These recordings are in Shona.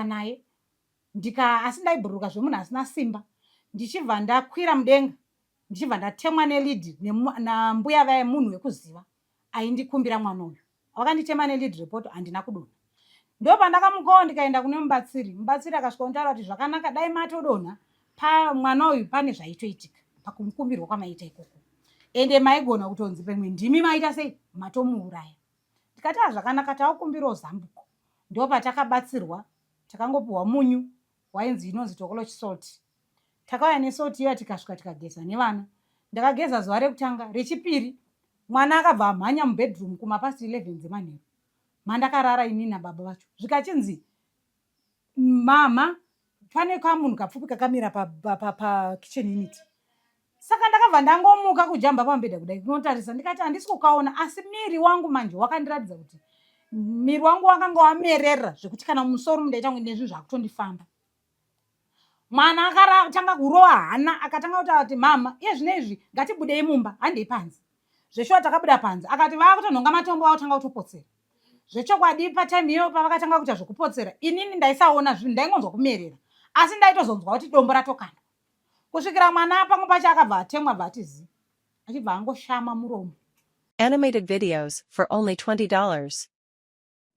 Ndakabhururuka naye ndika asi ndaibhururuka zvemunhu asina simba ndichibva ndakwira mudenga ndichibva ndatemwa nelead nambuya vaye munhu wekuziva aindikumbira mwana uyu vakanditema nelead report handina kudonha ndopandakamukawo ndikaenda kune mubatsiri mubatsiri akasvika kunditaura kuti zvakanaka dai matodonha pamwana uyu pane zvaitoitika pakumukumbirwa kwamaita ikoko ende maigona kutonzi pamwe ndimi maita sei matomuuraya ndikati a ah, zvakanaka takukumbirawo zambuko ndopatakabatsirwa takangopiwa munyu wainzi inonzi tokolochi salt Takauya nesalt iya tikasvika tikageza nevana. Ndakageza zuva rekutanga, rechipiri mwana akabva amhanya mubedroom kuma past 11 dzemanheru mandakarara inini nababa vacho zvikachinzi mhamha pane kamunhu kapfupi kakamira pakitchen pa, pa, pa unit saka ndakabva ndangomuka kujamba pamubhedha kudai kunotarisa ndikati handisi kukaona asi miri wangu manje wakandiratidza kuti miri wangu wakanga wamerera zvekuti kana musoro mundaita kunge nezvinhu zvakutondifamba mwana akatanga kurova hana akatanga kutaura kuti mama iye zvino izvi ngatibudei mumba handei panze zveshuwa takabuda panze akati vakutonhonga matombo vakutanga kutopotsera zvechokwadi patime iyoyo pavakatanga kuita zvekupotsera inini ndaisaona zvinhu ndaingonzwa kumerera asi ndaitozonzwa kuti dombo ratokanda kusvikira mwana pamwe pacho akabva atemwa bva ati zi achibva angoshama muromo Animated videos for only $20.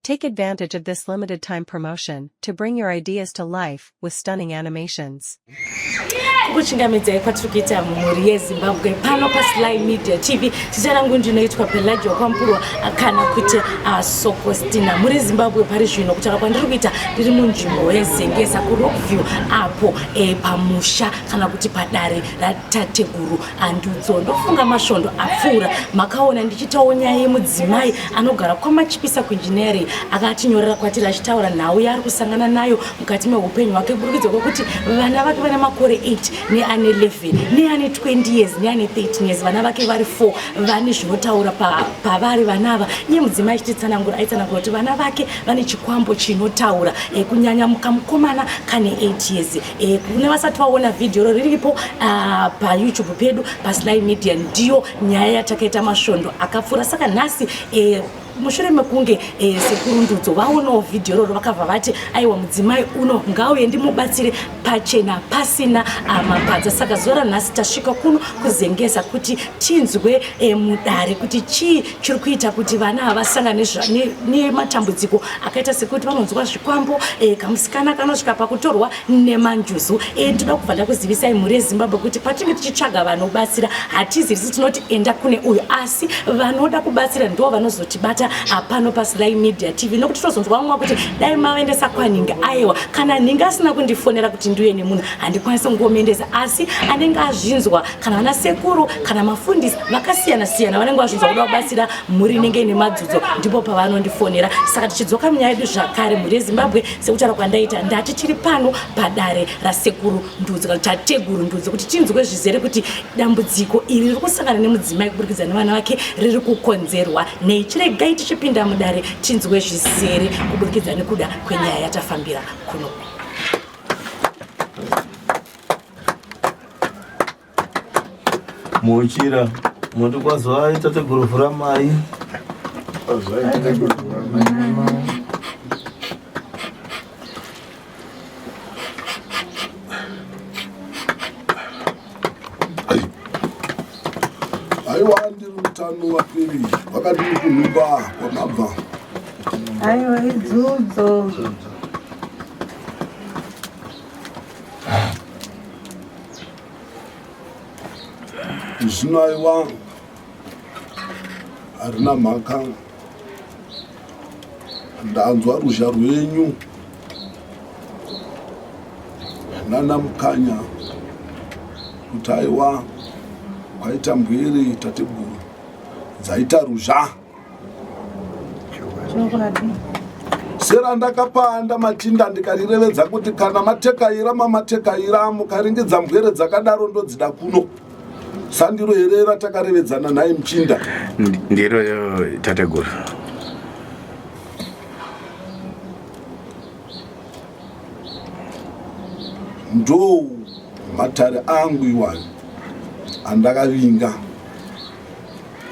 Take advantage of this limited time promotion to bring your ideas to life with stunning animations. Kukuchingamidzai kwatiri kuita mhuri yeZimbabwe pano paSly Media TV. Zita rangu ndinoitwa Pelagia Kwampurwa kana kuti uh, Sokostina. Mhuri yeZimbabwe pari zvino kutaura kwandiri kuita ndiri munzvimbo yeZengeza kuRockview apo eh, pamusha kana kuti padare ratateguru Andudzo. Ndofunga masvondo apfuura makaona ndichitawo nyaya yemudzimai anogara kwamachipisa kuengineering akatinyorera kwatiri achitaura nhau yaari kusangana nayo mukati meupenyu hwake kuburikidza kwekuti vana vake vane makore 8 neane 11 neane 20 years neane 13 years vana vake vari 4 vane zvinotaura pavari vana ava iye mudzimai achititsanangura aitsanangura kuti vana vake vane chikwambo chinotaura e, kunyanya kamukomana kane 8 years e, kune vasati vaona vhidhiyo ro riripo ah, payoutube pedu pasly media ndiyo nyaya yatakaita masvondo akapfuura saka nhasi e, mushure mekunge e, sekuru ndudzo vaonawo vhidhiyo roro vakabva vati aiwa mudzimai uno ngauye ndimubatsire pachena pasina ah, mapadza saka zuva ranhasi tasvika kuno kuzengeza kuti tinzwe e, mudare kuti chii chiri kuita kuti vana ava vasangane nematambudziko akaita sekuti vanonzwa zvikwambo e, kamusikana kanosvika pakutorwa nemanjuzu e, ndoda kubva ndakuzivisai mhuri yezimbabwe kuti patinenge tichitsvaga vanobatsira hatizivisi tinoti enda kune uyu asi vanoda kubatsira ndo vanozotibata pano pasly media tv nokuti tozonzwa vamwe kuti dai mavaendesa kwanhingi aiwa kana nhingi asina kundifonera kuti ndiuye nemunhu handikwanisi kungomuendesa asi anenge azvinzwa kana vana sekuru kana mafundisi vakasiyana siyana vanenge vazvinzwa kuda kubatsira mhuri inenge ine madzudzo ndipo pavanondifonera saka tichidzoka munyaya yedu zvakare mhuri yezimbabwe sekutaura kwandaita ndati tiri pano padare rasekuru ndudzi kana tateguru ndudzi kuti tinzwe zvizere kuti dambudziko iri riri kusangana nemudzimai kuburikidza nevana vake riri kukonzerwa nei chiregai tichipinda mudare tinzwe zvizere kuburikidza nekuda kwenyaya yatafambira kuno Muchira muti kwazwai tateguru vhuramai. Kwazwai tateguru vhuramai. Aiwa ndiri utano vapiri vakadini kunhumba kwamabva. Aiwa idzudzo. Zvino aiwa harina mhaka ndanzwa ruzha rwenyu nana mukanya kuti aiwa kwaita mbwere tateguru dzaita ruzha Serandakapanda machinda ndikarirevedza kuti kana matekaira mamatekaira mukaringidza mbwere dzakadaro ndodzida kuno. Sandiro here ratakarevedzana nhai muchinda? Ndiro tateguru. Ndo matare angu iwayo andakavinga.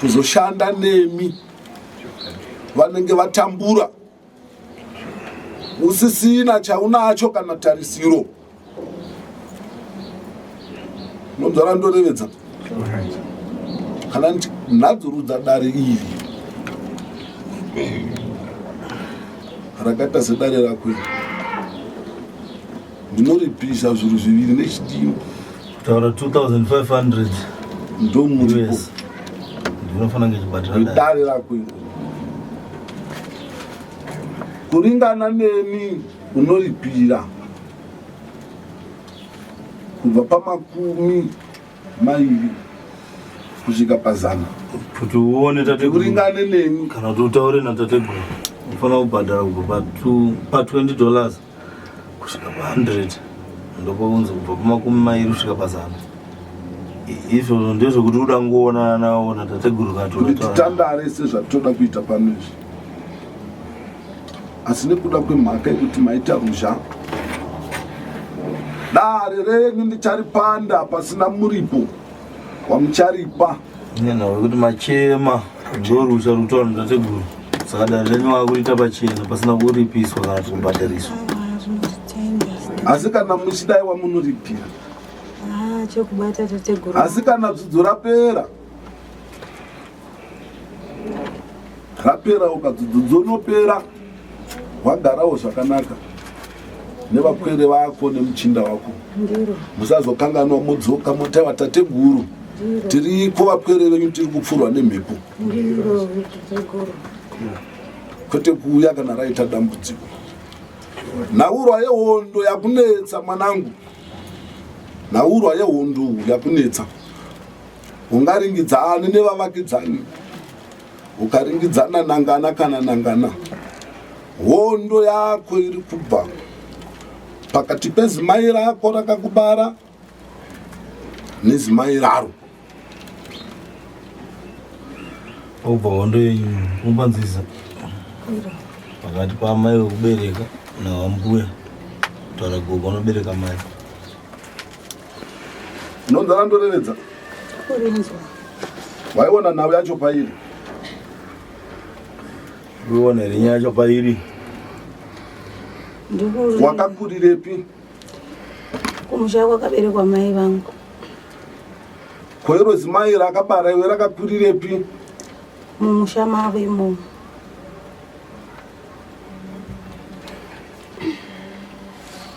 kuzoshanda nemi vanenge vatambura. Usisina chaunacho kana tarisiro. Unonzwa randorevedza? Kana ndinhadzurudza dare iri rakaita sedare rako iri, ndinoripisa zvinhu zviviri nechidimbu. Kutaura 2500 ndomuripo US. Ndinofanira kunge chibhadhara dare. Dare rako iro kuringana neni unoripira kubva pamakumi mairi kusvika pazana. Kuti uone tateguru. Uringane neni. Kana kuti utaure natateguru. Unofanira kubhadhara kubva pa 20 dollars kusvika pa 100. Ndopaunzi kubva pamakumi mairi kusvika pazana. Izvozvo ndezvekuti uda kungoonana nawo natateguru kana kuti titandare sezvatitoda kuita pano izvi. Asi nekuda kwemhaka yekuti maita ruzha, dare renyu ndicharipanda pasina muripo wamucharipa. Nenhau yekuti machema ndoruzha rutaura natateguru, saka dare renyu vakuita pachena pasina kuripiswa kana kuti kubhadhariswa. Asi kana muchidaiwa munoripira. Chekubata tateguru. Asi kana dzidzo rapera, rapera ukadzodzonopera wagarawo zvakanaka nevapwere vako nemuchinda wako. Musazokanganwa modzoka motaiwa tateguru, tiriko vapwere venyu, tiri kupfurwa nemhepo, kwete kuuya kana raita dambudziko. Nhaurwa yehondo yakunetsa mwanangu, nhaurwa yehondo yakunetsa. Ungaringidzani nevavakidzani, ukaringidzana nangana kana nangana, hondo yako iri kubva pakati pezimai rako rakakubara nezimai raro. Obva hondo yenyu umbanzisa pakati paamai vekubereka navambuya, kutaura gogo vanobereka mai. Ndonzara ndorevedza. Waiona nhau yacho pairi? Uiona here nyaya yacho pairi? Wakakurirepi? Kumusha kwakaberekwa mai vangu. Koiro zimai rakabara iwe rakakurirepi? Mumusha mavo imomo.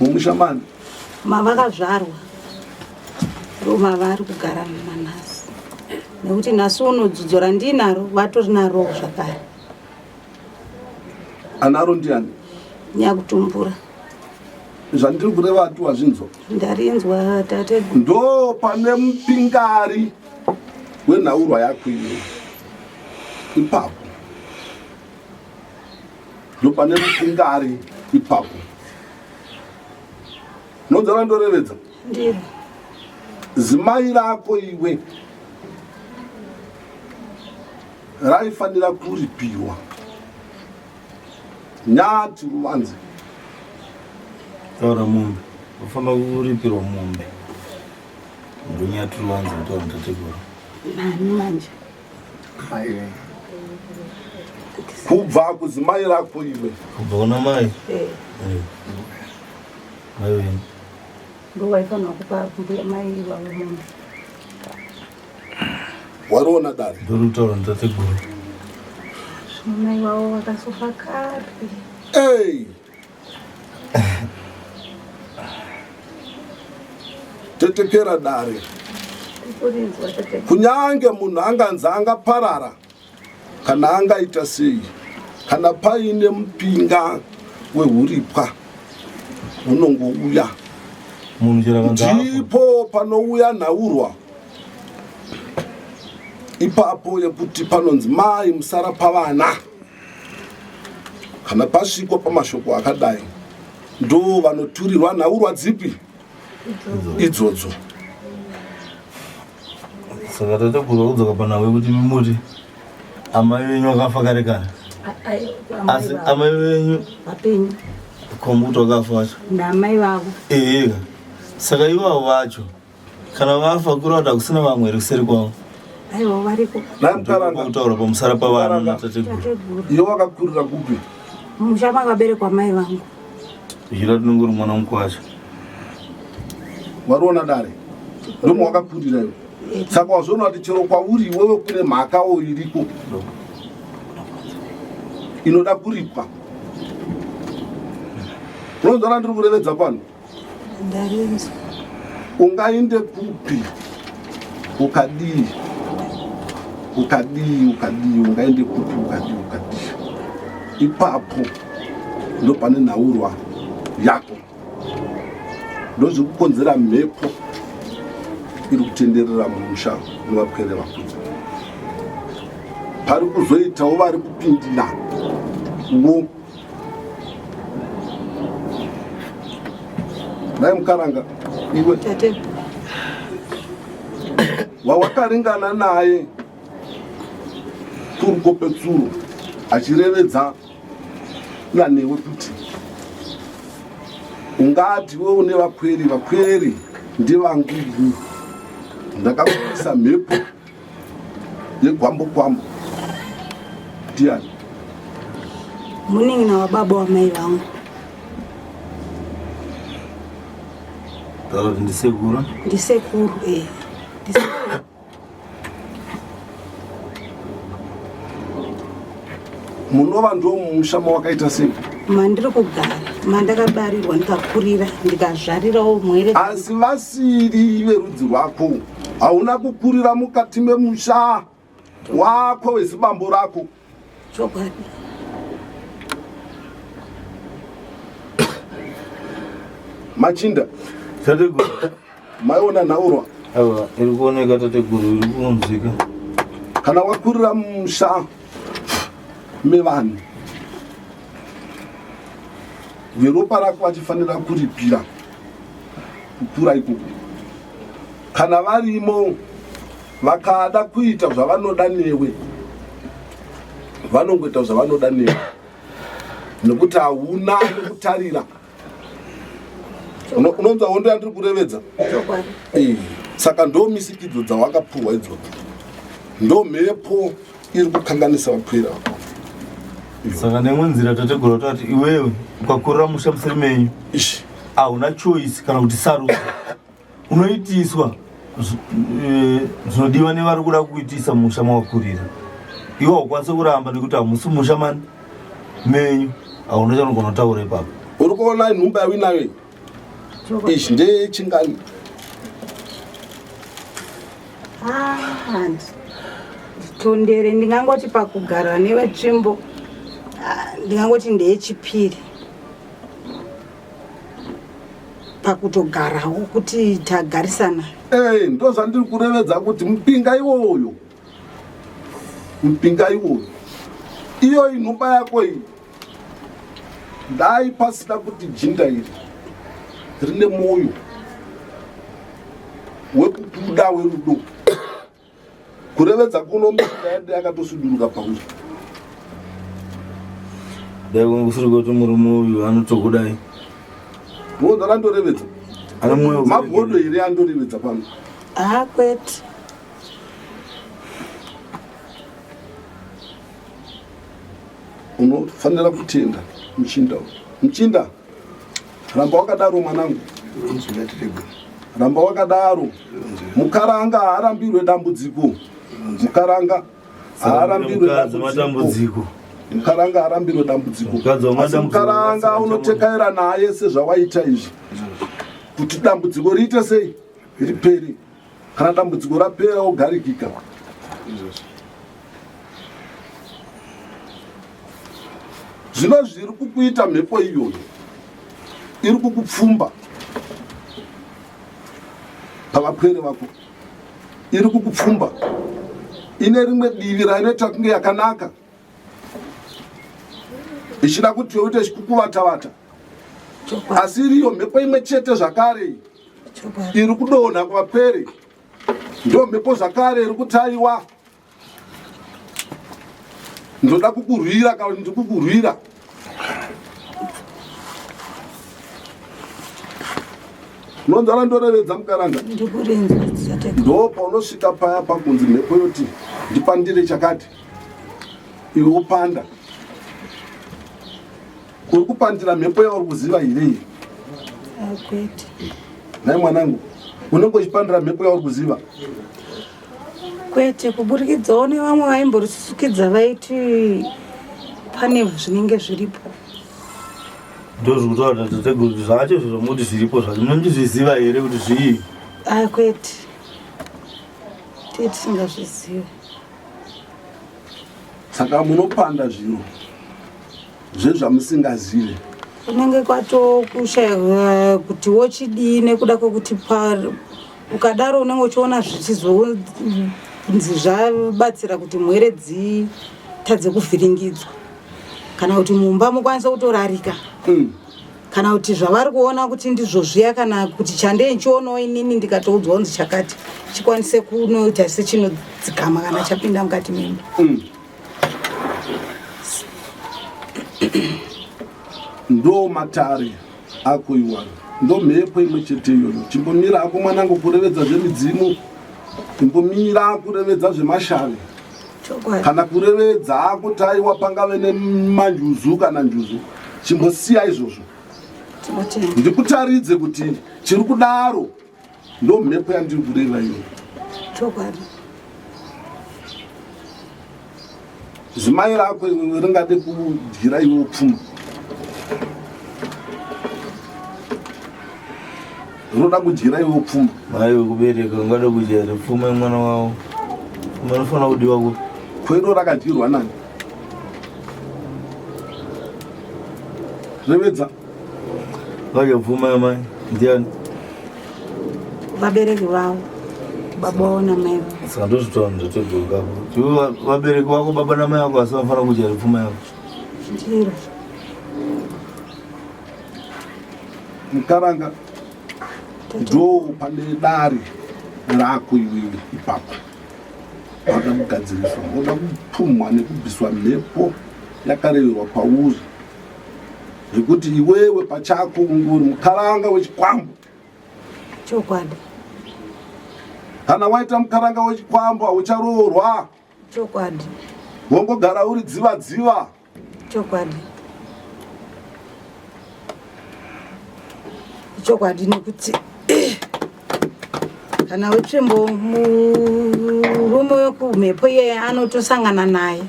Mumusha mani? Mavakazvarwa ndo mavari kugara nanhasi, nekuti nhasi uno dzudzo randinaro vatori narowo zvakare. Anaro ndiani? Nyakutumbura. Zvandiri kureva ati wazvinzwa? Ndarinzwa tateguru. Ndo pane mupingari wenhaurwa yako iwe ipapo, ndo pane mupingari ipapo. Nonzara ndorevedza. Ndiro. Zimai rako iwe raifanira kuripiwa nyati ruvanze. Taura mombe, unofanira kuripirwa mombe. Ndonyati ruvanze kutaura tateguru. Nani manje? Kubva kuzimai rako iwe. Kubva kuna mai? Eh. Mai wenyu. Ndo vaifanira kupa mbuya mai vavo mombe. Wariona dare? Ndorutaura natateguru. Zvino mai vavo vakasofa kare. Hey! Tetekera dare. Ndikurinzwa tateguru. Kunyange munhu anganzi angaparara kana angaita sei, kana paine mupinga wehuripwa unongouya. Munhu chero akanzi afa. Ndipo panouya nhaurwa ipapo yekuti panonzi mai musara pavana. Kana pasvikwa pamashoko akadai, ndo vanoturirwa nhaurwa dzipi idzodzo. Saka tateguru vakudzoka panhau yekuti muti amai venyu vakafa kare kare. Asi amai venyu vapenyu. Komuti wakafa wacho? Naamai vavo. Ehe. Saka ivavo vacho kana vafa kureva kuti hakusina vamwe here kuseri kwavo? Aiwa, variko. Nhai Mukaranga. Kutaura pamusara pavana natateguru. Tateguru. Iwe wakakurira kupi? Mumusha makaberekwa mai vangu. Zvichida tinenge uri mwana mukwasha. Wariona dare ndomwakakurira iwe. Saka wazviona kuti chero kwauri iwewe kune mhakawo iriko inoda kuripwa. Unonzwa randiri kurevedza pano? Ndarinzwa. Ungainde kupi ukadii ukadii ukadii ungaende kupi ukadii ukadii ipapo ndopane nhaurwa yako ndozvikukonzera mhepo iri kutenderera mumusha nevapwere vako pari kuzoitawo vari kupindira wo Dai mukaranga iwe wawakaringana naye turukope tsuro achirevedza nanewe kuti ungati we une vakweri vakweri ndivangu ndakabudisa mhepo yegwambo kwambo ndiani? Munin'ina wababa wamai vangu. Taura kuti ndisekuru. Ndisekuru eh. Ndisekuru. Munova ndo mumusha mawakaita sei? Mandiri kugara, mandakabarirwa ndikakurira, ndikazvarirawo mwere. Asi vasiri verudzi rwako. Hauna kukurira mukati memusha wako wezibambo rako. Chokwadi. Machinda. Tateguru. Maiona nhaurwa? Aiwa, iri kuoneka tateguru, iri kunzwika. Kana wakurira mumusha mevanhu veropa rako vachifanira kuripira kukura ikoko Kana varimo vakada kuita zvavanoda newe, vanongoita zvavanoda newe nekuti hauna nekutarira. Unonzwa hondo yandiri kurevedza? Eh, saka ndo misikidzo dzawakapuhwa idzodzo, ndo mhepo iri kukanganisa vapwere vako. Saka neimwe nzira tategura tati iwewe ukakurira musha musiri menyu hauna choice kana kuti sarudzo unoitiswa eh, zvinodiwa nevari kuda kuitisa musha mawakurira iwe haukwanisi kuramba nekuti hamusi musha mani menyu hauna chaunogona kutaura ipapo uri kuona nhumba yawinayo iyi izvi ndeyechingani ah, tondere ndingangoti pakugara nevetsvimbo ah, ndingangoti ndeyechipiri pakutogarawo kuti tagarisana ee ndozvandiri kurevedza kuti mupinga iwoyo mupinga iwoyo iyo inhumba yako iyi dai pasina kuti jinda iri rine mwoyo wekukuda werudo Kurevedza kuno mishina yedu yakatosuduruka pauri. Dai kusiri kuti murume uyu anotokudai. Munoona randorevedza. Ana moyo magodo here andorevedza pano? Ah, kwete. Unofanira kutenda muchinda uyu. Muchinda ramba wakadaro mwanangu. Ramba wakadaro. Mukaranga haarambirwe dambudziko. Mukaranga haarambirwe dambudziko. Mukaranga haarambirwe dambudziko. Asi mukaranga unotekaira naye sezvawaita izvi. Kuti dambudziko riite sei? Ripere. Kana dambudziko rapera wogarikika. Zvino zviri kukuita mhepo iyoyo iri kukupfumba pavapwere vako, iri kukupfumba ine rimwe divi rainoita kunge yakanaka ichida kuti uite chikukuvatavata, asi iriyo mhepo imwe chete zvakare iri kudonha kuvapwere, ndo mhepo zvakare iri kutaiwa ndoda kukurwira kana ndiri kukurwira unonzwa randorevedza mukaranga ndo paunosvika paya pakunzi mhepo yoti ndipandire chakati iwe wopanda Uri kupandira mhepo yauri kuziva here iyi? Kwete. Nhai mwanangu, unenge uchipandira mhepo yauri kuziva? Kwete, kuburikidzawo nevamwe vaimborisukidza vaiti pane zvinenge zviripo. Ndozvikutaura tateguru kuti zvacho izvo zvamuti zviripo zvacho munondizviziva here kuti zvii? Ah, kwete. Tee tisingazvizive. Saka munopanda zviro zvezvamusingazive. Kunenge kwatokushaya eh, kuti wochidii nekuda kwekuti ukadaro unenge uchiona zvichizonzi zvabatsira kuti mhwere dzitadze kuvhiringidzwa kana kuti mumba mukwanise kutorarika mm. kana kuti zvavari kuona kuti ndizvo zviya kana kuti chandei ndichionawo inini ndikatoudzwa kunzi chakati chikwanise kunoita sechinodzikama kana chapinda mukati memba mm. Ndo matare ako iwayo, ndo mhepo imwe chete iyoyo. Chimbomira hako mwanangu kurevedza zvemidzimu, chimbomira kurevedza zvemashavi kana kurevedza hako taiwa pangave nemanjuzu kana njuzu, chimbosiya izvozvo. Ndikutaridze kuti chiri kudaro ndo mhepo yandiri kureva iyoyo. Chokwadi. Zimai rako iwewe ringade kudyira iwe pfuma. Rinoda kudyira iwe pfuma. Mai vekubereka ungade kudya here pfuma yemwana wavo? Pfuma inofanira kudiwa kupi? Kwedo rakadyirwa nani? Revedza. Vadya pfuma yamai ndiani? Vabereki vavo baba vavo namai vavo. Saka ndozvitaura ndatogoka apo. Iwe vabereki vako baba namai vako asi vanofanira kudya here pfuma yako? Ndiro. Mukaranga ndo pane dare rako iwewe ipapo wada kugadziriswa woda kupumhwa nekubviswa mhepo yakareverwa pauri zvekuti iwewe pachako unge uri mukaranga wechikwambo. Chokwadi. Kana waita mukaranga wechikwambo haucharoorwa. Chokwadi. Wongogara uri dziva dziva. Chokwadi. Chokwadi nekuti kana wetsvimbo murume wekumhepo iyeye anotosangana naye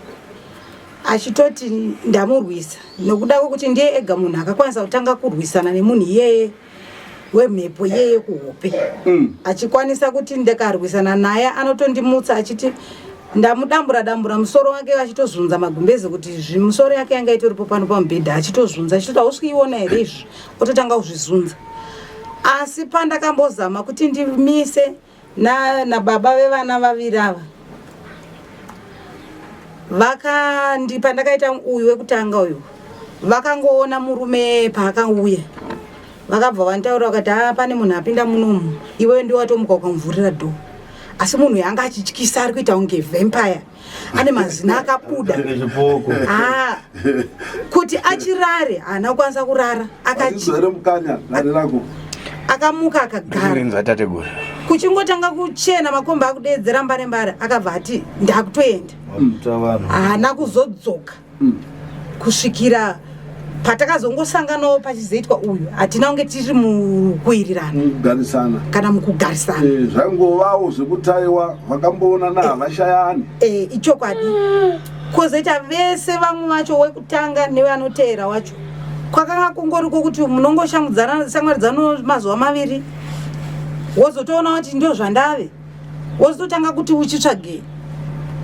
achitoti ndamurwisa nekuda kwekuti ndiye ega munhu akakwanisa kutanga kurwisana nemunhu iyeye wemhepo iyeye kuhope mm. achikwanisa kuti ndikarwisana naye anotondimutsa achiti ndamudambura dambura musoro wake achitozunza magumbezi kuti zvimusoro yake yanga itoripo pano pamubhedha achitozunza achitoti hausikuiona here izvi ototanga kuzvizunza asi pandakambozama kuti ndimise na nababa vevana vaviri ava vakandi pandakaita uyu wekutanga uyu vakangoona murume paakauya vakabva vanditaurira vakati haa pane munhu apinda munomu iwewe ndiwe watomuka ukamuvhurira dhoo asi munhu uyu anga achityisa ari kuita kunge vampire ane mazina akabuda ah, kuti achirare haana kukwanisa kurara akamuka akagara kuchingotanga kuchena makomba akudeedzera mbare mbare akabva ati ndakutoenda haana kuzodzoka mm. kusvikira patakazongosanganawo pachizoitwa uyu hatina kunge tiri mukuwirirana mukugarisana kana mukugarisana eh, zvangovawo zvekuti aiwa vakamboonana eh, havashayani eh, ichokwadi kozoita vese vamwe vacho wekutanga nevanoteera wacho kwakanga kungori kwokuti munongoshamwaridzana shamwaridzano mazuva maviri wozotoona kuti ndo zvandave wozototanga kuti uchitsvagei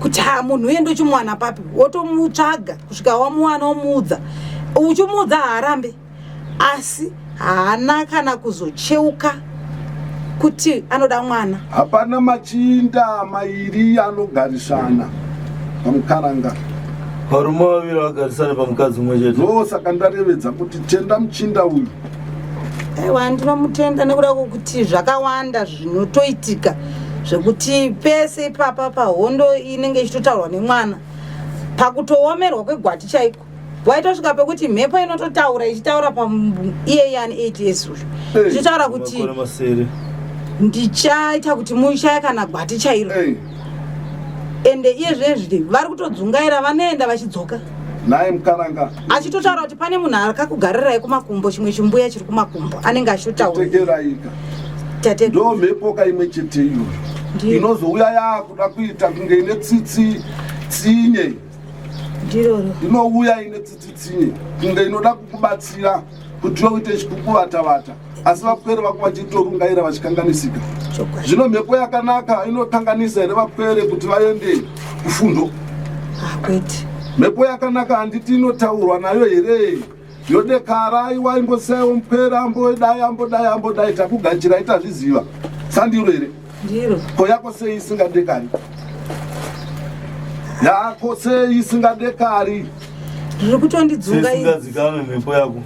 kuti ha munhu uye ndochimuwana papi wotomutsvaga kusvika wamuwana womuudza uchimuudza haarambe asi haana kana kuzocheuka kuti anoda mwana hapana machinda mairi anogarisana pamukaranga varume vaviri vagarisana pamukadzi umwe chete ndosaka ndarevedza kuti tenda muchinda uyu Aiwa ndinomutenda nekuda kwekuti zvakawanda zvinotoitika zvekuti pese ipapa pahondo inenge ichitotaurwa nemwana pakutoomerwa kwegwati chaiko waitosvika pekuti mhepo inototaura ichitaura paiyeye ane 8 years uyu ichitaura kuti ndichaita kuti mushaye kana gwati chairo ende iye zvezvi vari kutodzungaira vanoenda vachidzoka. Nhai mukaranga. Achitotaura kuti pane munhu akakugarirai kumakumbo chimwe chimbuya chiri kumakumbo anenge achitotaura. Tekeraika. Tate. Ndo mhepo ka imwe chete iyoyo. Inozouya yakuda kuita kunge ine tsitsi tsinye. Ndiroro. Inouya ine tsitsi tsinye kunge inoda kukubatsira kuti uite chikukuvatabata asi vapwere vako vachitorungaira vachikanganisika. Zvino mhepo yakanaka inokanganisa here vapwere kuti vaende kufundo? Ah, kwete. Mhepo yakanaka handiti inotaurwa nayo here? Yodekara aiwa imbosaiwo mupwere ambodai ambodai ambodai takugachirai tazviziva. Sandiro here? Ndiro. Ko yako sei isingadekari? Yako sei isingadekari? Riri kutondidzunga Isingadzikame mhepo yako.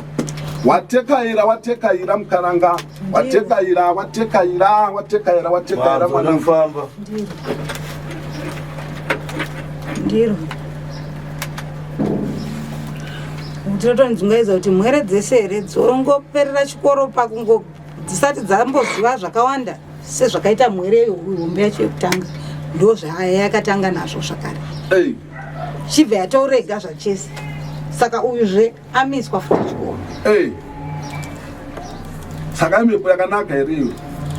Watekaira watekaira mukaranga. Watekaira watekaira watekaira watekaira mwana mfamba. Ndiro. Ndiro. Ndinotondidzungaidza kuti mhwere dzese here dzongoperera chikoro pakungo dzisati dzamboziva zvakawanda sezvakaita mhwere hombe yacho yekutanga ndozvayakatanga nazvo zvakare chibva yatorega zvachese saka uyuzve amiswa futi chikoro saka imhepo yakanaka here iyo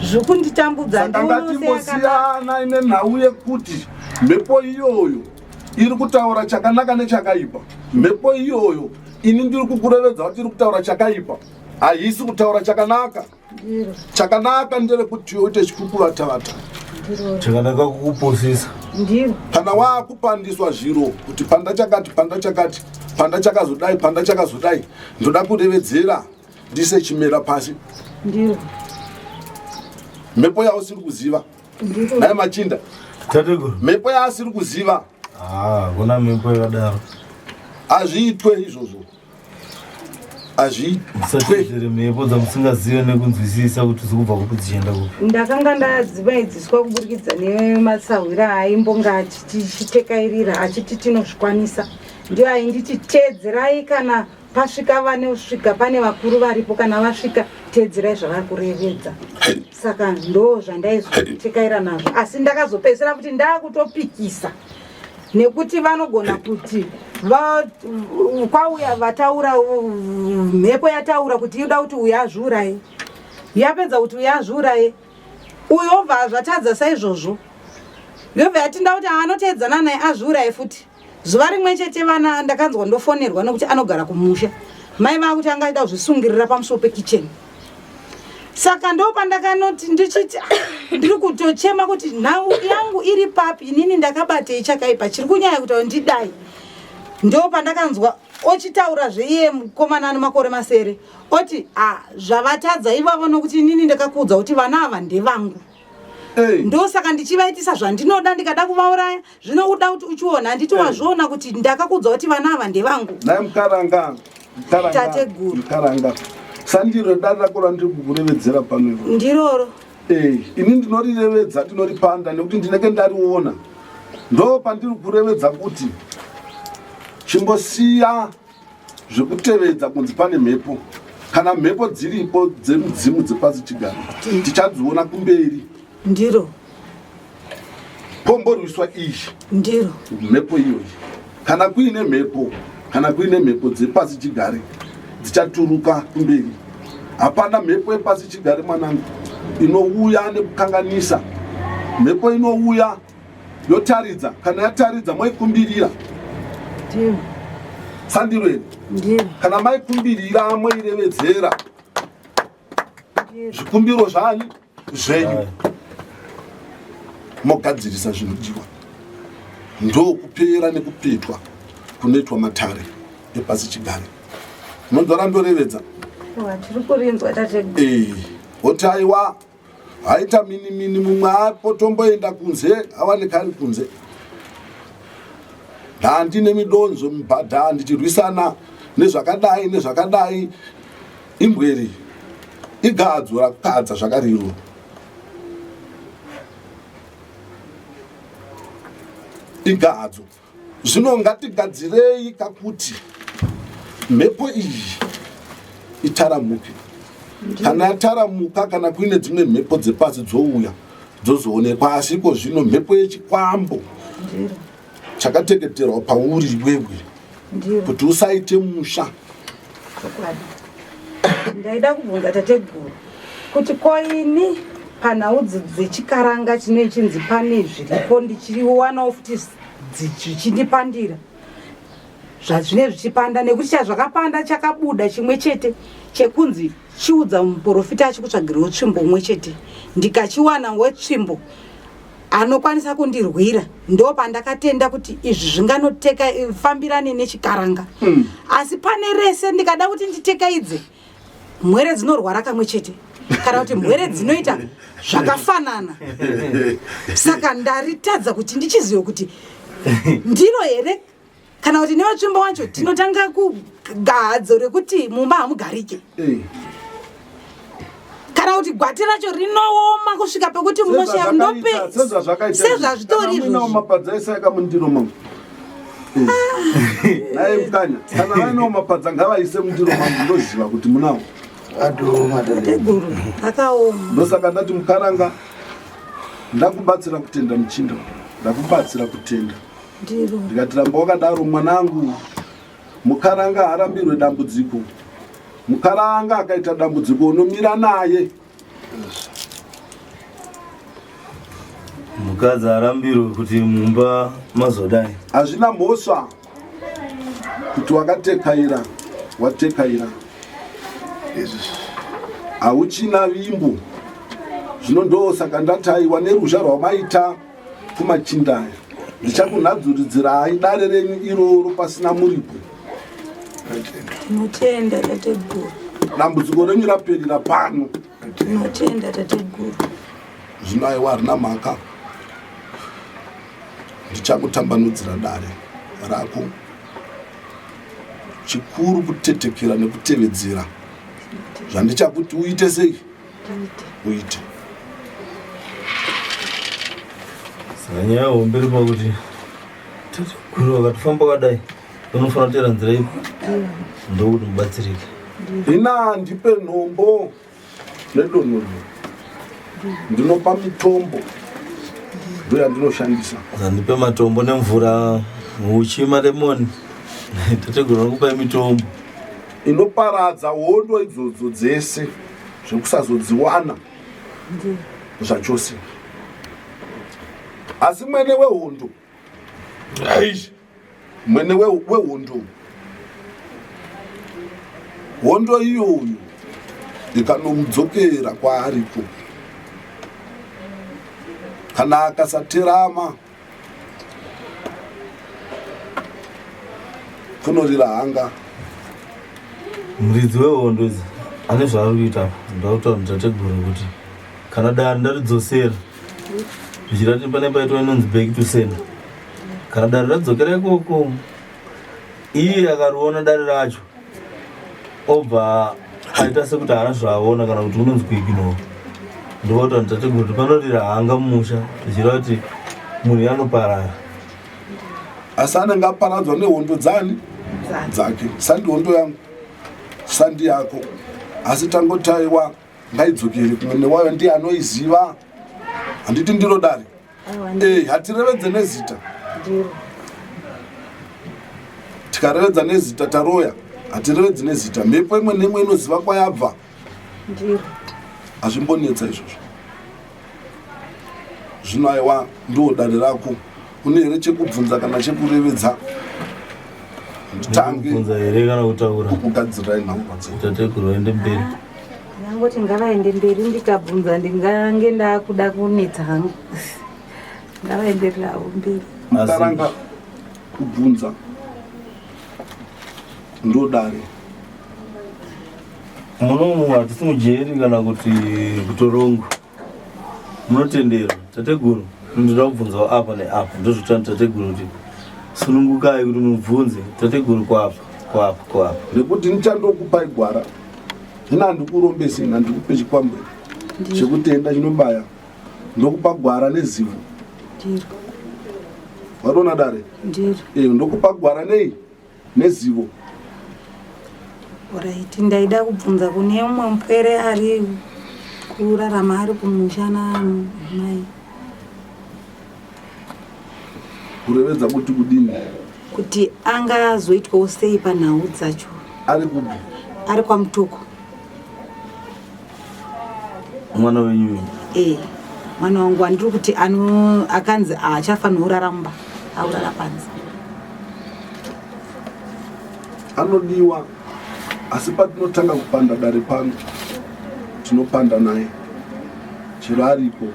zvekunditambudza saka ngatimbosiyana ine nhau yekuti mhepo iyoyo iri kutaura chakanaka nechakaipa mhepo iyoyo ini ndiri kukurevedza kuti iri kutaura chakaipa haisi kutaura chakanaka chakanaka nderekuti uite chikukuvatavata chakanaka kukuposesa kana waakupandiswa zviro kuti panda chakati panda chakati panda chakazodai panda chakazodai ndoda kurevedzera ndise chimera pasi mhepo yausiri kuziva naye machinda mhepo yaasiri kuziva ah, kuna mhepo yakadaro hazviitwe izvozvo azviitwe mhepo dzamusingazive nekunzwisisa kuti dzikubva kupi dzichienda kupi ndakanga ndadzivaidziswa kuburikidza nemasahwira aimbonga achititekairira achiti tinozvikwanisa ndiyo ainditi teedzerai kana pasvika vanosvika pane vakuru varipo kana vasvika teedzerai zvavari kurevedza saka ndo zvandaizotekaira nazvo asi ndakazopedzisira kuti ndakutopikisa nekuti vanogona kuti kwauya vataura mhepo yataura kuti inoda kuti uyo azviuraye yapedza kuti uyo azviuraye uyo obva zvatadza saizvozvo yobva yatinda kuti anoteedzana naye azviuraye futi zuva rimwe chete vana ndakanzwa ndofonerwa nokuti anogara kumusha mai vakuti anga aida kuzvisungirira pamusoro pekicheni saka ndopandakanoti ndichiti ah, ndiri kutochema kuti nhau yangu iri papi inini ndakabatei chakaipa chiri kunyaya kuti ndidai ndopandakanzwa ochitaura zveiye mukomana ane makore masere oti a ah, zvavatadza ivavo nokuti inini ndakakuudza kuti vana ava ndevangu ndosaka ndichivaitisa zvandinoda ndikada kuvauraya zvino uda kuti uchiona handiti wazviona kuti ndakakuudza kuti vana ava ndevangu Nhai mukaranga mukaranga Tateguru. mukaranga sandiro dare rako randiri kukurevedzera pano iro ndiroro Eh, ini ndinorirevedza ndinoripanda nekuti ndinenge ndariona ndo pandiri kurevedza kuti chimbosiya zvekutevedza kunzi pane mhepo kana mhepo dziripo dzemudzimu dzepasi chigaro tichadziona kumberi ndiro pomborwiswa iyi ndiro mhepo iyoyi kana kuine mhepo kana kuine mhepo dzepasi chigare dzichaturuka kumberi hapana mhepo yepasi chigare mwanangu inouya nekukanganisa mhepo inouya yotaridza kana yataridza moikumbirira sandiro here kana maikumbirira moirevedzera zvikumbiro zvani zvenyu mogadzirisa zvinodiwa ndokupera nekupetwa kunoitwa matare epasi chigare munonzwa randorevedza oti aiwa Haita mini mini mumwe apo tomboenda kunze awanika ari kunze. Handine midonzo mibhadha ndichirwisana nezvakadai nezvakadai imbweri igadzo rakukadza zvakariro. Igadzo. Zvino ngatigadzirei kakuti mhepo iyi itaramuke. Kana yataramuka, kana kuine dzimwe mhepo dzepasi dzouya dzozoonekwa, asi iko zvino mhepo yechikwambo chakateketerwa pauri iwewe. Kuti usaite musha. Chokwadi. Ndaida kubvunza tateguru kuti ko ini panhau dzechikaranga chine chinzi pane zviripo ndichiwanawo futi zvichindipandira zvazvine zvichipanda nekuti chazvakapanda chakabuda chimwe chete chekunzi chiudza muprofita achikutsvagirawo tsvimbo umwe chete ndikachiwana wetsvimbo anokwanisa kundirwira ndo pandakatenda kuti izvi zvinganoteka fambirane nechikaranga mm. asi pane rese ndikada kuti nditekaidze mhwere dzinorwara kamwe chete kana kuti mhwere dzinoita zvakafanana saka ndaritadza kuti ndichizive kuti ndiro here kana kuti nevatsvimbo wacho tinotanga kugadzo rekuti mumba hamugarike eh. kana kuti gwati racho rinooma kusvika pekuti munoshaya ndope sezvazvitori izvozvimapadza ese akamundiro mangu eh. naye mukanya kana vainawo mapadza ngavaise mundiro mangu ndoziva kuti munawo akaoma ndosaka ndati mukaranga ndakubatsira kutenda muchinda ndakubatsira kutenda ndikati ramba wakadaro mwanangu mukaranga harambirwe dambudziko mukaranga akaita dambudziko unomira naye mukadzi arambirwe kuti mumba mazodai hazvina mhosva kuti wakatekaira watekaira hauchina vimbo zvino ndosaka ndataiwa neruzha rwamaita kumachinda aya ndichakunhadzuridzirai dare renyu iroro pasina muripo tinotenda tateguru dambudziko renyu raperera pano tinotenda tateguru zvino aiwa harina mhaka ndichakutambanudzira dare rako chikuru kutetekera nekutevedzera zvandichakuti uite sei uite saka nyaya hombe iri pakuti guru vakatofamba kadai unofanira kuteera nzira ipi ndokuti mubatsirike ina ndipe nhombo nedonhoryo ndinopa mitombo ndoyandinoshandisa zandipe matombo nemvura uchi malemoni tategura kupai mitombo inoparadza hondo idzodzo dzese zvekusazodziwana zvachose asi mwene wehondo mwene wehondo hondo iyoyo ikanomudzokera kwaariko kana akasaterama kunorira hanga muridzi wehondo idzi ane zvaari kuita ndakutaura nditateguru kuti kana dare ndaridzosera zvichirati pane paitwa inonzi back to sender kana dare radzokera ikoko iye akariona dare racho obva aita sekuti haana zvaaona kana kuti unonzi kuignore ndokutaura nditateguru kuti panorira hanga mumusha zvichireva kuti munhu anoparara asi anenge aparadzwa nehondo dzani dzake sandi hondo yangu sandi yako asi tangotaiwa ngaidzokere kumwene wayo ndiye anoiziva handiti ndiro dare eh, hatirevedze nezita tikarevedza nezita taroya hatirevedzi nezita mhepo imwe neimwe inoziva kwayabva hazvimbonetsa izvozvo zvino aiwa ndiwo dare rako une here chekubvunza kana chekurevedza nditange here kana kutaura kukugadzirirai nhaurwa dzenyu tateguru vaende mberi ndangoti ngavaende mberi ndikabvunza ndingange ndakuda kunetsa hangu ngavaendererawo mberi mukaranga kubvunza ndodare munomu hatisi mujeri kana kuti kutorongo munotenderwa tateguru ndinoda kubvunzawo apa neapa ndozvotani tateguru kuti sunungukai kuti mubvunze tateguru kwapa kwapa kwapa nekuti ndichandokupai gwara hina handikurombesi ina ndikupe chikwambo chekutenda chinobaya ndokupa gwara nezivo watoona dare eh, ndokupa gwara nei nezivo Oraiti ndaida kubvunza kune umwe mupwere ari kurarama ari kumusha namai. Kurevedza kuti kudini? Kuti angazoitwawo sei panhau dzacho. Ari kupi? Ari kwaMutoko. Mwana wenyu uyu? Eh, mwana wangu wandiri kuti ano akanzi haachafanirwa kurara mumba, akurara panze. Anodiwa asi patinotanga kupanda dare pano tinopanda naye chero aripo.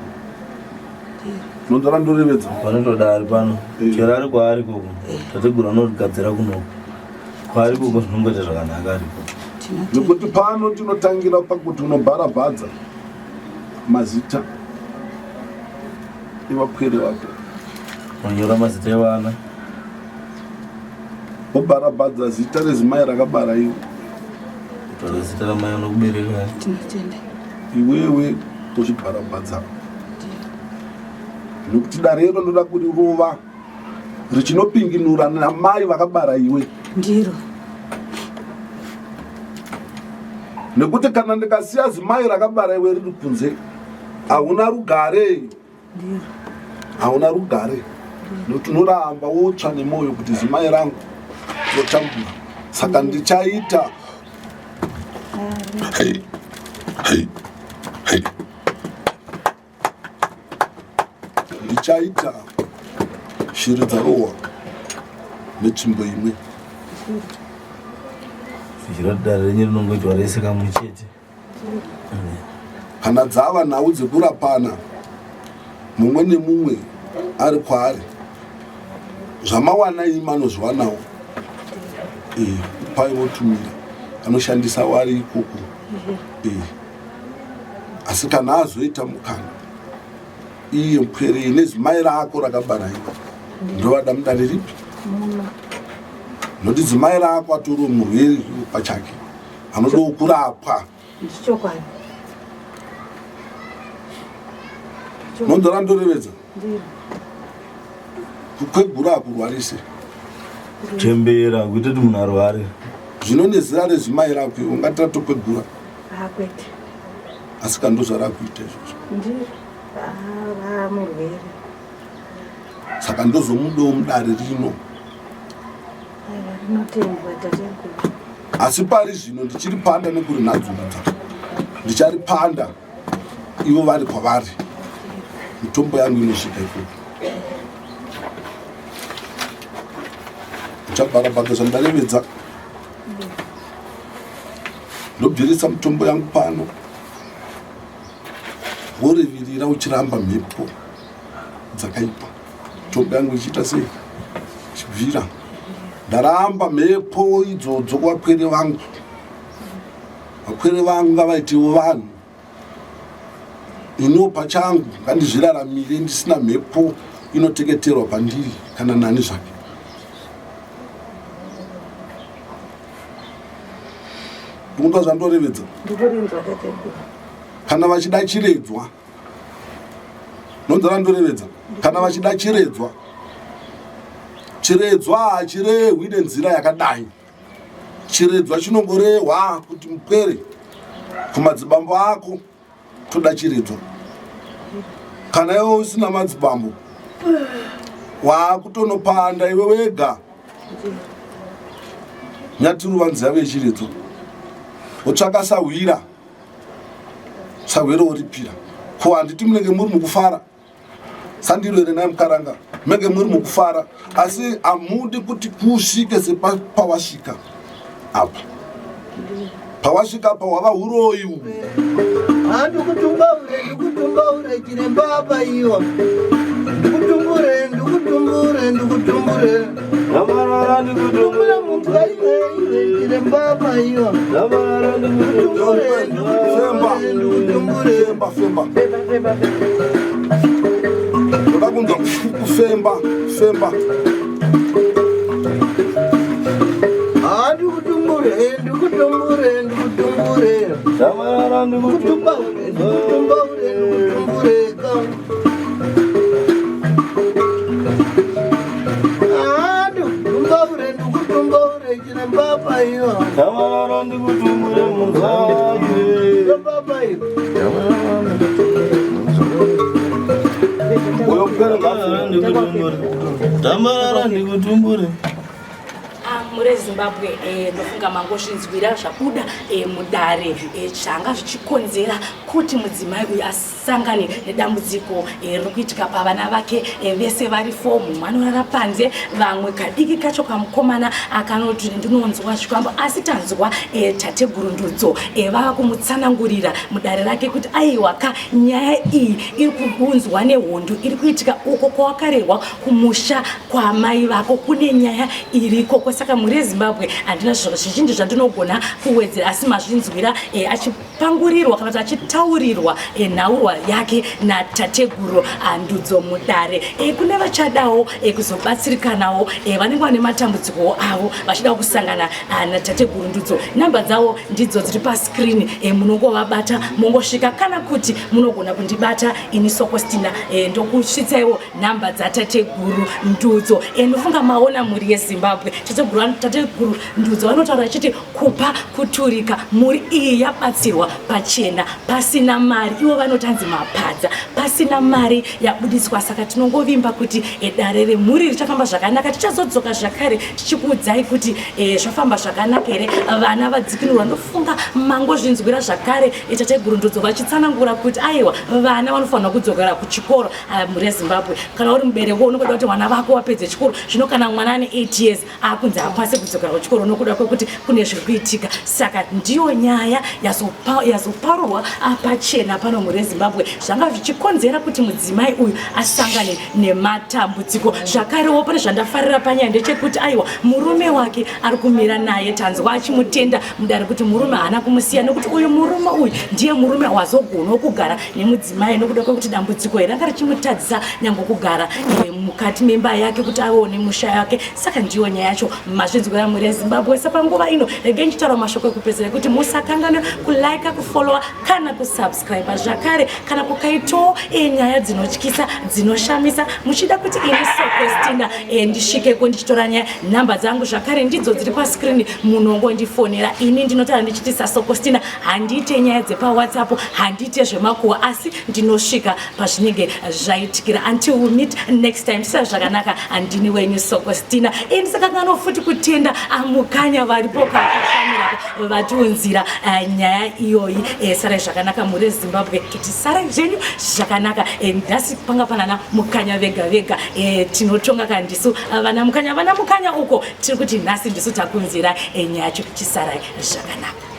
Nonzwa randorevedza. Panotoda ari pano. Eh. Chero ari kwaari koko. Tateguru anogadzira kunoko. Kwaari koko zvinongoita zvakanaka ariko. Nekuti pano tinotangira pakuti unobharabhadza mazita evapwere vako. Unonyora mazita evana. Wobharabhadza zita rezimai rakabara iwe. Kutora zita ramai vanokubereka. Tinotenda. Iwewe uchibharabhadza. Nekuti dare iro ndoda kurirova richinopinginura namai vakabara iwe. Ndiro. Nekuti kana ndikasiya zimai rakabara iwe riri kunze hauna rugare. Hauna rugare. Nekuti unoramba wotsva nemwoyo kuti zimai rangu rotambura. Saka ndichaita ndichaita shiri dzarohwa netsvimbo imwe. Zvichirati dare renyu rinongoitwa rese kamwe chete. Kana dzava nhau dzekurapana mumwe nemumwe ari kwaari zvamawana imi manozviwanawo eh, pai votumira anoshandisa wari ikoko eh. Asi kana azoita mukana iye mpwere nezimai rako rakabara iwe ndovada mudare ripi nokuti zimai rako atoriwo murwere pachake anodawo kurapwa. Chokwadi. Nonzwa randorevedza kukwegura hakurwarise. Chembera kuita kuti munhu arware. Zvino nezera rezimai rako iwe ungati ratokwegura. Kwete. Asi kana ndozvarakuita izvozvo. Ndiro. Vamurwere. Saka ndozomudawo mudare rino. Aiwa rinotendwa tateguru. Asi pari zvino ndichiri panda nekurinhadzurudza. Ndicharipanda ivo vari kwavari. Mitombo yangu inosvika ikoko. Uchabharabhadza zvandarevedza. Ndobvirisa mitombo yangu pano. Worevirira uchiramba mhepo dzakaipa. Mitombo yangu ichiita sei? Ichibvira. Ndaramba mhepo idzodzo kuvapwere vangu. Vapwere vangu ngavaitewo vanhu. Iniwo pachangu ngandizviraramire ndisina mhepo inoteketerwa pandiri kana nani zvake. Ndikuda zvandorevedza. Kana vachida chiredzwa. Nonzwa randorevedza. Kana vachida chiredzwa. Chiredzwa hachirehwi nenzira yakadai. Chiredzwa chinongorehwa kuti mupwere kumadzibambo ako toda chiredzwa. Kana iwe usina madzibambo waakutonopanda iwe wega. Nyatiruvanzi yave yechiredzwa. Wotsvaka sahwira. Sahwira woripira. Ko handiti munenge muri mukufara? Sandiro here naye mukaranga? Menge muri mukufara asi hamudi kuti kusvike sepawasvika apa. Pawasvika apa hwava huroyi uhu. Ndikutumbaure, ndikutumbaure chiremba apa iwa. Ndikutumbure, ndikutumbure, ndikutumbure. Ndikutumbure muntu aiwe iwe chiremba apa iwa. Ndikutumbure, ndikutumbure, ndikutumbure. Femba, femba. Ndoda kunzwa kufemba, femba. Ndikutumbure, ndikutumbure, ndikutumbure. Ndikutumbaure, ndikutumbaure, ndikutumbure. Ndikutumbaure, ndikutumbaure, chiremba apa iwa. Ndikutumbure munzai. Chiremba apa iwa. Uyo mupere ngaafembe. Tamara ndikutumbure. Mure Zimbabwe, ndofunga mangozvinzwira zvabuda mudare, zvanga zvichikonzera kuti mudzimai uyu asangane nedambudziko riri kuitika pavana vake vese vari 4. Mumwe anorara panze, vamwe kadiki kacho kamukomana akanoti ndinonzwa zvikwambo, asi tanzwa tateguru Ndudzo vava kumutsanangurira mudare rake kuti aiwa ka, nyaya iyi iri kuunzwa nehondo iri kuitika uko kwawakarerwa kumusha kwamai vako, kune nyaya irikoko. Saka mhuri yeZimbabwe, handina zvizhinji zvandinogona kuwedzera, asi mazvinzwira achipangurirwa kana kuti achitaurirwa nhaurwa yake natateguru Ndudzo mudare. Kune vachadawo kuzobatsirikanawo, vanenge vane matambudziko avo vachida kusangana natateguru Ndudzo, namba dzavo ndidzo dziri paskrini. Munongovabata mongosvika, kana kuti munogona kundibata ini Sokostina, ndokusvitsaiwo nhamba dzatateguru Ndudzo. Ndofunga maona, mhuri yeZimbabwe, tateguru Ndudzo vanotaura vachiti kupa kuturika. Mhuri iyi yabatsirwa pachena pasina mari, ivo vanotanzi mapadza, pasina mari yabudiswa. Saka tinongovimba kuti dare remhuri richafamba zvakanaka. Tichazodzoka zvakare tichikuudzai kuti zvafamba zvakanaka here, vana vadzikinurwa. Ndofunga mangozvinzwira zvakare tateguru Ndudzo vachitsanangura kuti aiwa, vana vanofanirwa kudzokera kuchikoro. Mhuri yeZimbabwe, kana uri mubereki unokuda kuti vana vako vapedze chikoro, zvino kana mwana ane 8 years akunzi akwanise kudzokera kuchikoro nokuda kwekuti kune zviri kuitika. Saka ndiyo nyaya yazoparurwa pachena pano, mhuri yeZimbabwe, zvanga zvichikonzera kuti mudzimai uyu asangane nematambudziko. Zvakarewo pane zvandafarira panyaya ndechekuti aiwa, murume wake ari kumira naye. Tanzwa achimutenda mudare kuti murume haana kumusiya, nekuti uyu murume uyu ndiye murume wazogonawo kugara nemudzimai nokuda kwekuti dambudziko iri ranga richimutadzisa nyange kugara mukati memba yake kuti avewo nemusha yake. Saka ndiyo nyaya yacho, mazvinzwira, mhuri yeZimbabwe. Sapanguva ino regai ndichitaura mashoko ekupedzera ekuti musakanganwe kulike, kufollowa kana kusubscribe zvakare. Kana kukaitawo nyaya dzinotyisa, dzinoshamisa, muchida kuti ini Sokostina ndisvikeko ndichitora nyaya, nhamba dzangu zvakare ndidzo dziri paskrini, munongondifonera. Ini ndinotaura ndichiti saSokostina handiite nyaya dzepaWhatsApp, handiite zvemakuhwa, asi ndinosvika pazvinenge zvaitikira. Until we meet next time, sisa zvakanaka. Handini wenyu Sokostina. Ndisakanganwa futi kutenda amukanya varipo kakamira vatiunzira nyaya iyoyi. Sarai zvakanaka, mhuri yeZimbabwe, kuti sarai zvenyu zvakanaka. Nhasi panga panana mukanya vega vega. Tinotonga kana ndisu vana mukanya, vana mukanya uko tiri kuti nhasi ndisu takunzira nyaya yacho. Chisarai zvakanaka.